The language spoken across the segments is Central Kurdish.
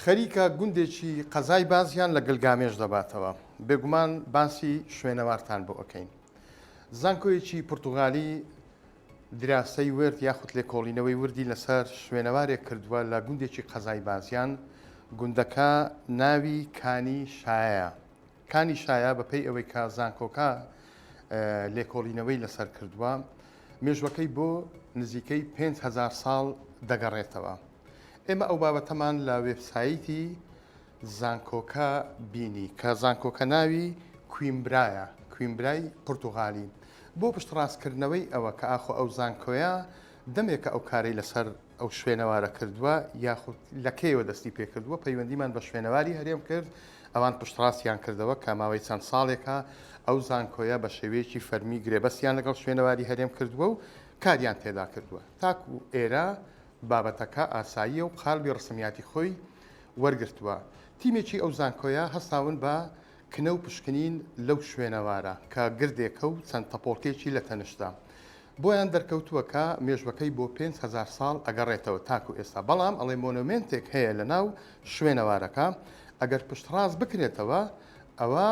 خەریکە گوندێکی قەزای بازیان لە گلگامێش دەباتەوە. بێگومان باسی شوێنەوارتان بۆ ئەکەین. زانکۆیەکی پورتوگالی دراسەی ورد یاخود لێکۆڵینەوەی وردی لەسەر شوێنەوارێک کردووە لە گوندێکی قەزای بازیان، گوندەکە ناوی کانی شایەیە. کانی شایە بەپێی ئەوەی کە زانکۆکە لێکۆڵینەوەی لەسەر کردووە، مێژوەکەی بۆ نزیکەی 5000 ساڵ دەگەڕێتەوە. ئێمە ئەو بابەتەمان لە وێبسایتی زانکۆکە بینی کە زانکۆکە ناوی کویمبرایە، کویمبرای پورتوغالی، بۆ پشتڕاستکردنەوەی ئەوە کە ئاخۆ ئەو زانکۆیە دەمێکە ئەو کارەی لەسەر ئەو شوێنەوارە کردووە یاخود لە کەیەوە دەستی پێکردووە، پەیوەندیمان بە شوێنەواری هەرێم کرد، ئەوان پشتڕاستیان کردەوە کە ماوەی چەند ساڵێکە ئەو زانکۆیە بە شێوەیەکی فەرمی گرێبەستیان لەگەڵ شوێنەواری هەرێم کردووە و کاریان تێدا کردووە. تاکو ئێرە بابەتەکە ئاساییە و قالبی ڕسمیاتی خۆی وەرگرتووە. تیمێکی ئەو زانکۆیە هەستاون بە کنە و پشکنین لەو شوێنەوارە کە گردێکە و چەند تەپۆڵکێکی لە تەنشتە. بۆیان دەرکەوتووە کە مێژوەکەی بۆ 5000 ساڵ ئەگەڕێتەوە تاکو ئێستا، بەڵام ئەڵێ مۆنۆمێنتێک هەیە لە ناو شوێنەوارەکە ئەگەر پشتڕاست بکرێتەوە ئەوا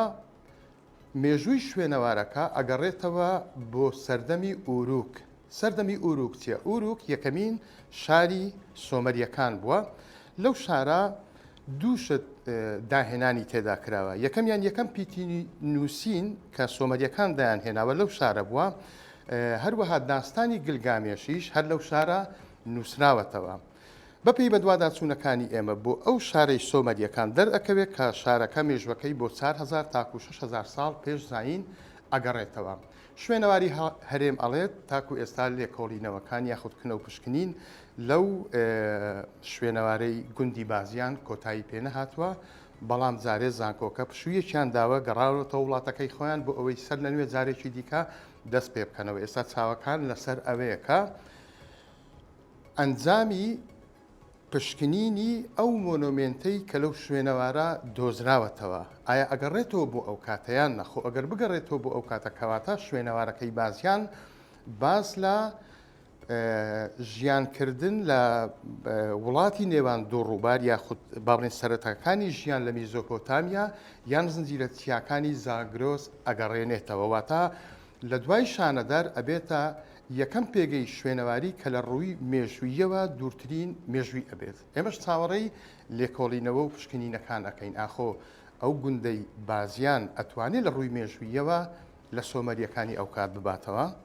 مێژووی شوێنەوارەکە ئەگەڕێتەوە بۆ سەردەمی ئوروک. سەردەمی ئوروک چیە؟ ئوروک یەکەمین شاری سۆمەریەکان بووە، لەو شارە دوو شت داهێنانی تێدا کراوە، یەکەمیان یەکەم پیتی نووسین کە سۆمەریەکان دایان هێناوە لەو شارە بووە، هەروەها داستانی گلگامێشیش هەر لەو شارە نووسراوەتەوە. بەپێی بەدواداچوونەکانی ئێمە بۆ ئەو شارەی سۆمەرییەکان دەرئەکەوێت کە شارەکە مێژوەکەی بۆ 4000 تاکو 6000 ساڵ پێش زایین ئەگەڕێتەوە. شوێنەواری هەرێم ئەڵێت تاکو ئێستا لێکۆڵینەوەکان یاخود کنە و پشکنین لەو شوێنەوارەی گوندی بازیان کۆتایی پێ نەهاتووە، بەڵام جارێ زانکۆکە پشوویەکیان داوە گەڕاونەتەوە وڵاتەکەی خۆیان بۆ ئەوەی سەر لە نوێ جارێکی دیکە دەست پێ بکەنەوە. ئێستا چاوەکان لەسەر ئەوەیە کە ئەنجامی پشکنینی ئەو مۆنۆمێنتەی کە لەو شوێنەوارە دۆزراوەتەوە، ئایا ئەگەڕێتەوە بۆ ئەو کاتە یان نا؟ خۆ ئەگەر بگەڕێتەوە بۆ ئەو کاتە کەواتە شوێنەوارەکەی بازیان باس لە ژیانکردن لە وڵاتی نێوان دوو ڕووبار یاخود با بڵێین سەرەتاکانی ژیان لە میزۆپۆتامیا یان زنجیرە چیاکانی زاگرۆس ئەگەڕێنێتەوە واتە لە دوای شانەدەر ئەبێتە یەکەم پێگەی شوێنەواری کە لە ڕووی مێژووییەوە دوورترین مێژووی ئەبێت. ئێمەش چاوەڕێی لێکۆڵینەوە و پشکنینەکان ئەکەین ئاخۆ ئەو گوندەی بازیان ئەتوانێ لە ڕووی مێژووییەوە لە سۆمەرییەکانی ئەوکات بباتەوە؟